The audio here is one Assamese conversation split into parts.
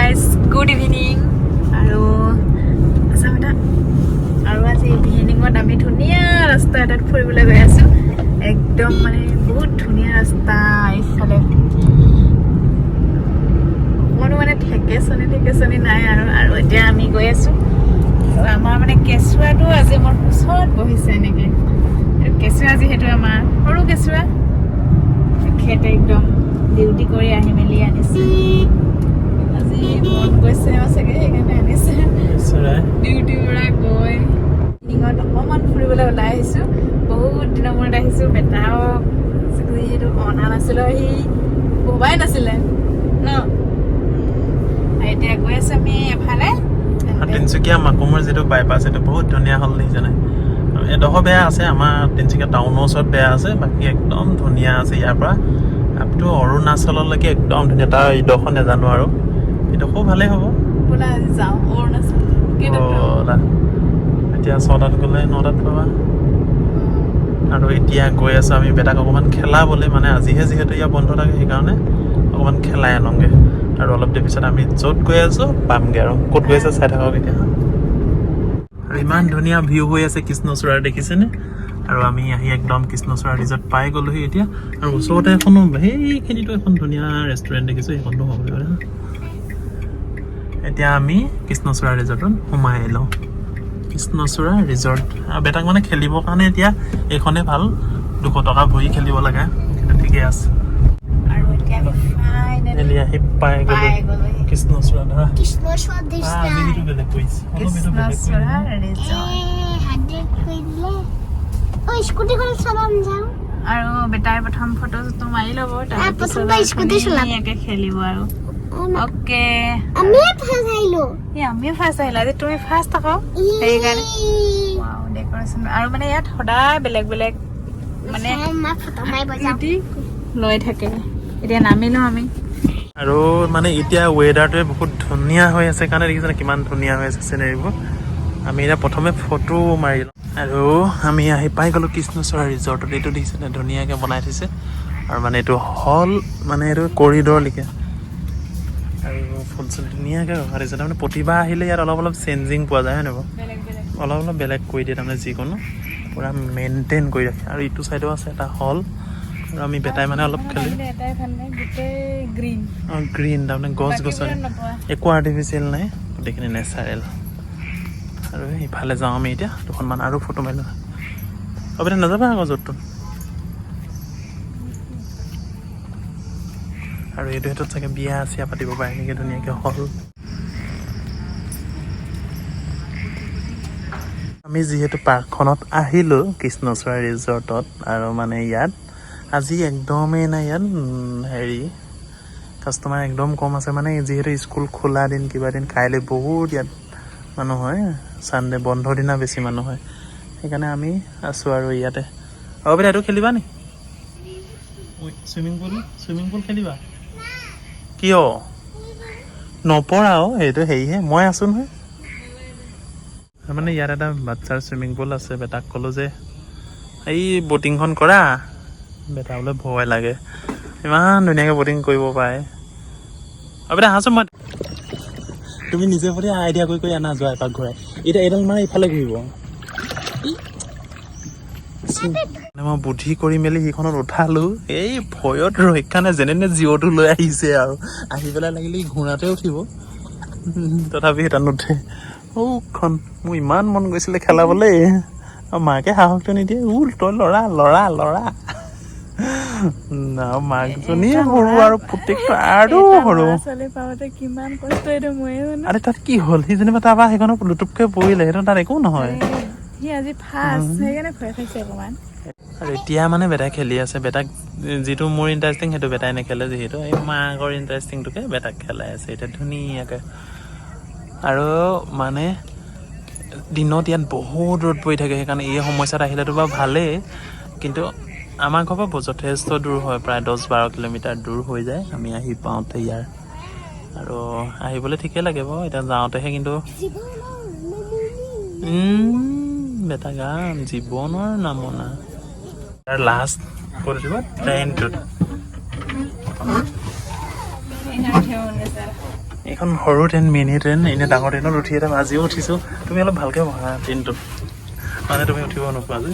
Guys, good evening. আৰু আচ্ছা বেটা, আৰু আজি ইভিনিঙত আমি ধুনীয়া ৰাস্তা এটাত ফুৰিবলৈ গৈ আছোঁ। একদম মানে বহুত ধুনীয়া ৰাস্তা। এইফালে অকণো মানে ঠেকেচনি ঠেকেচনি নাই। আৰু আৰু এতিয়া আমি গৈ আছোঁ আৰু আমাৰ মানে কেঁচুৱাটো আজি মোৰ কোচত বহিছে এনেকৈ। আৰু কেঁচুৱা যিহেতু আমাৰ সৰু কেঁচুৱা, তেখেতে একদম ডিউটি কৰি আহি মেলি আনিছে। আজি মন গৈছে চাগে, সেইকাৰণে আনিছে। ডিউটিৰ পৰা গৈ ইভিনিঙত অকণমান ফুৰিবলৈ ওলাই আহিছোঁ। বহুত দিনৰ মূৰত আহিছোঁ। বেটাও যিহেতু অনা নাছিলোঁ, সি ভবাই নাছিলে ন। আৰু এতিয়া গৈ আছোঁ আমি এফালে। আৰু তিনিচুকীয়া মাকুমৰ যিটো বাইপাছ, সেইটো বহুত ধুনীয়া হ'ল, দেখিছেনে? এডোখৰ বেয়া আছে, আমাৰ তিনিচুকীয়া টাউনৰ ওচৰত বেয়া আছে। বাকী একদম ধুনীয়া আছে। ইয়াৰ পৰা আপ টু অৰুণাচললৈকে একদম ধুনীয়া। তাৰ ইডোখৰ নাজানো আৰু, ইডোখৰো ভালেই হ'ব। বোলা, আজি যাওঁ অৰুণাচল। কেইটাত পাম? ব'লা। এতিয়া 6টাত গ'লে 9টাত পাবা। আৰু এতিয়া গৈ আছোঁ আমি বেটাক অকণমান খেলাবলৈ। মানে আজিহে যিহেতু ইয়াৰ বন্ধ থাকে, সেইকাৰণে অকণমান খেলাই আনোগৈ। আৰু অলপ দেৰি পিছত আমি য'ত গৈ আছোঁ পামগৈ। আৰু ক'ত গৈ আছে চাই থাকক এতিয়া। আৰু ইমান ধুনীয়া ভিউ হৈ আছে কৃষ্ণচূড়াৰ, দেখিছেনে? আৰু আমি আহি একদম কৃষ্ণচূড়া ৰিজৰ্ট পাই গ'লোহি এতিয়া। আৰু ওচৰতে এখনো, সেইখিনিতো এখন ধুনীয়া ৰেষ্টুৰেণ্ট দেখিছোঁ, সেইখনতো হ'ব লাগিব। এতিয়া আমি কৃষ্ণচূড়া ৰিজৰ্টত সোমাই লওঁ। কৃষ্ণচূড়া ৰিজৰ্ট। আৰু বেটাক মানে খেলিবৰ কাৰণে এতিয়া এইখনেই ভাল। 200 টকা ভৰি খেলিব লাগে, কিন্তু ঠিকে আছে। আৰু এতিয়া আমি ফাইনেলি মেলি আহি পাই গ'লো। পাই গ'লোহি। কৃষ্ণচূড়া ধৰা। কৃষ্ণচূড়া। আজি সেইটো বেলেগ কৰিছে অলপ, এইটো বেলেগ কৃষ্ণচূড়া কৰিছে। ৰিজৰ্ট। স্কুটিখন চলাম যাওঁ। আৰু বেটাই প্ৰথম ফটো চটো মাৰি ল'ব, তাৰপিছত প্ৰথমবাৰ স্কুটি চলাম। ধুনীয়াকে খেলিব। আৰু অ'কে। আমিয়ে ফাৰ্ষ্ট আহিলো। এই আমিও ফাৰ্ষ্ট আহিলা। আজি তুমি ফাৰ্ষ্ট আকৌ, সেইকাৰণে। ডেকৰেশ্যন আৰু মানে ইয়াত সদায় বেলেগ বেলেগ মানে মা, ফটো মাৰিব যাওঁ। এক্টিভিটি লৈ থাকে। এতিয়া নামিলো আমি। আৰু মানে এতিয়া ৱেডাৰটোৱে বহুত ধুনীয়া হৈ আছে কাৰণে, দেখিছেনে কিমান ধুনীয়া হৈ আছে চিনেৰীবোৰ? আমি এতিয়া প্ৰথমে ফটো মাৰি লওঁ। আৰু আমি আহি পাই গ'লোঁ কৃষ্ণচূড়া ৰিজৰ্টত। এইটো দেখিছেনে, ধুনীয়াকৈ বনাই থৈছে। আৰু মানে এইটো হল, মানে এইটো কৰিডৰ লিখে। আৰু ফুল চুল ধুনীয়াকৈ ৰখা দিছে। তাৰমানে প্ৰতিভা আহিলে ইয়াত অলপ অলপ চেঞ্জিং পোৱা যায়, হয় নহয় বাৰু? বেলেগ বেলেগ। অলপ অলপ বেলেগ কৰি দিয়ে। তাৰমানে যিকোনো পূৰা মেইনটেইন কৰি ৰাখে। আৰু ইটো চাইডেও আছে এটা হল। আৰু আমি বেটাই মানে অলপ খেলি আহিলে এটাই ভাল লাগে, গোটেই গ্ৰীণ। অঁ, গ্ৰীণ, তাৰমানে গছ গছনি। নোপোৱা। একো আৰ্টিফিচিয়েল নাই, গোটেইখিনি নেচাৰেল। আৰু ইফালে যাওঁ আমি এতিয়া, দুখনমান আৰু ফটো মাৰিলোঁ। হ'ব দে, নাযাবা আকৌ য'ত ত'ত। আৰু এইটো সেইটোত চাগে বিয়া চিয়া পাতিব পাৰে নেকি, ধুনীয়াকৈ হল। আমি যিহেতু পাৰ্কখনত আহিলোঁ, কৃষ্ণচূড়া ৰিজৰ্টত, আৰু মানে ইয়াত আজি একদমেই নাই ইয়াত হেৰি কাষ্টমাৰ একদম কম আছে। মানে যিহেতু স্কুল খোলা দিন, কিবা দিন, কাইলৈ বহুত ইয়াত মানুহ হয়। ছানডে বন্ধৰ দিনা বেছি মানুহ হয়। সেইকাৰণে আমি আছোঁ আৰু ইয়াতে। হ'ব বেটা, এইটো খেলিবা নি? চুইমিং পুল, চুইমিং পুল খেলিবা? কিয় নপৰা? অ' সেইটো হেৰিহে, মই আছোঁ নহয়। মানে ইয়াত এটা বাচ্ছাৰ চুইমিং পুল আছে। বেটাক ক'লোঁ যে এই ব'টিংখন কৰা। বেটা বোলে ভয় লাগে। ইমান ধুনীয়াকৈ ব'টিং কৰিব পাৰে। আৰু বেটা আহাচোন, মই তুমি নিজে প্ৰতি আইডিয়া কৰি কৰি আনা। যোৱা, এপাক ঘূৰাই এতিয়া এইডাল মানে ইফালে ঘূৰিব। মানে মই বুদ্ধি কৰি মেলি সেইখনত উঠালো। এই ভয়ত ৰক্ষা নাই, যেনে তেনে জিঅ'টো লৈ আহিছে। আৰু আহি পেলাই লাগিলে ই ঘোঁৰাতে উঠিব, তথাপি সেইটা নুঠে। ঔখন মোৰ ইমান মন গৈছিলে খেলাবলৈ, আৰু মাকে সাহসটো নিদিয়ে। তই ল'ৰা ল'ৰা ল'ৰা। আৰু মাকজনীয়ে সৰু আৰু পুতেকটো আৰু সৰু। ছোৱালী পাওঁতে কিমান কষ্ট, এইটো ময়ে জানো। আৰে তাত কি হ'ল? সি যেনিবা তাৰপৰা সেইখনত লুটুপকৈ পৰিলে, সেইটো তাত একো নহয়। সি আজি ফাৰ্ষ্ট, সেইকাৰণে ভয় খাইছে অকণমান। আৰু এতিয়া মানে বেটাই খেলি আছে। বেটাক যিটো মোৰ ইণ্টাৰেষ্টিং, সেইটো বেটাই নেখেলে। যিহেতু এই মাকৰ ইণ্টাৰেষ্টিংটোকে বেটাক খেলাই আছে এতিয়া ধুনীয়াকৈ। আৰু মানে দিনত ইয়াত বহুত ৰ'দ পৰি থাকে, সেইকাৰণে এই সমস্যাত আহিলেতো বাৰু ভালেই। কিন্তু আমাৰ ঘৰৰ পৰা যথেষ্ট দূৰ হয়, প্ৰায় 10-12 কিলোমিটাৰ দূৰ হৈ যায় আমি আহি পাওঁতে ইয়াৰ। আৰু আহিবলৈ ঠিকেই লাগে বাৰু, এতিয়া যাওঁতেহে কিন্তু বেটা গান জীৱনৰ নামনা। তাৰ লাষ্ট ক'ত উঠিব? ট্ৰেইনটোত। এইখন সৰু ট্ৰেইন, মিনি ট্ৰেইন। এনেই ডাঙৰ ট্ৰেইনত উঠি এটা আজিও উঠিছোঁ। তুমি অলপ ভালকৈ বহা ট্ৰেইনটোত, মানে তুমি উঠিব নোপোৱা যে।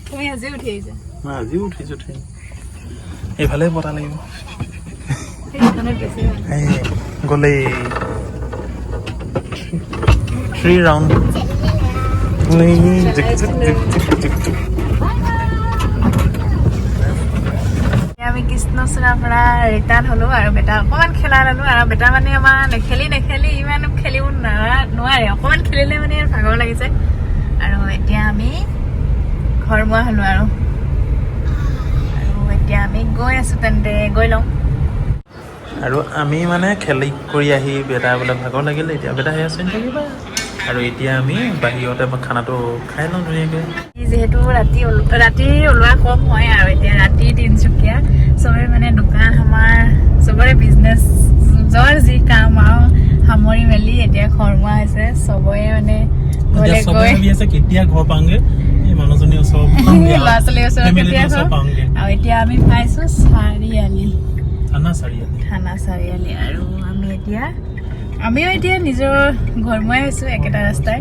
তুমি আজিও উঠি আহিছা? মই আজিও উঠিছোঁ ট্ৰেইন। এইফালে বতাহ লাগিব। সেইখনত বেছি ভাল। এই গ'লেই থ্ৰী ৰাউণ্ড। জিক জিক জিক জিক জিক জিক। এতিয়া আমি কৃষ্ণচূড়াৰ পৰা ৰিটাৰ্ণ হ'লো আৰু বেটা অকণমান খেলা ল'লো। আৰু বেটা মানে আমাৰ নেখেলি নেখেলি ইমান খেলিব নোৱাৰে, অকণমান খেলিলে মানে ভাগৰ লাগিছে। আৰু এতিয়া আমি ঘৰমুৱা হ'লো আৰু আৰু এতিয়া আমি গৈ আছো, তেন্তে গৈ লওঁ। আৰু আমি মানে খেলি কৰি আহি বেটা বোলে ভাগৰ লাগিলে, এতিয়া বেটা সেয়া চলি থাকিবা। আৰু এতিয়া আমি বাহিৰতে খানাটো খাই লওঁ ধুনীয়াকৈ। যিহেতু ৰাতি ওলোৱা কম হয় আৰু এতিয়া ৰাতি তিনচুকীয়া চবৰে মানে দোকান, আমাৰ চবৰে বিজনেছ, যাৰ যি কাম আৰু সামৰি মেলি এতিয়া ঘৰমুৱা হৈছে চবৰে মানে এতিয়া ঘৰলে চবে গৈ ভাবি আছে কেতিয়া ঘৰ পাওঁগে, এই মানুহজনীৰ ওচৰ পাওঁগে আৰু। ল'ৰা ছোৱালীৰ ওচৰত ফেমিলিটোৰ কেতিয়া ওচৰ ঘৰ পাওঁগে। আৰু এতিয়া আমি পাইছো চাৰিআলি। থানা চাৰিআলি। থানা চাৰিআলি। আৰু আমিও এতিয়া নিজৰ ঘৰমুৱাই হৈছোঁ একেটা ৰাস্তাই।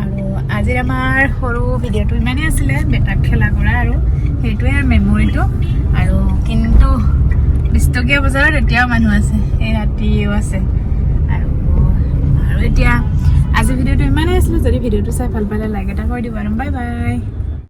আৰু আজিৰ আমাৰ সৰু ভিডিঅ'টো ইমানেই আছিলে, বেটাক খেলা কৰা আৰু সেইটোৱে মেমৰিটো। আৰু কিন্তু বিছটকীয়া বজাৰত এতিয়াও মানুহ আছে, এই ৰাতিও আছে। আৰু আৰু এতিয়া আজি ভিডিঅ'টো ইমানেই আছিলে। যদি ভিডিঅ'টো চাই ভাল পালে লাইক এটা কৰি দিব। আৰু বাই বাই।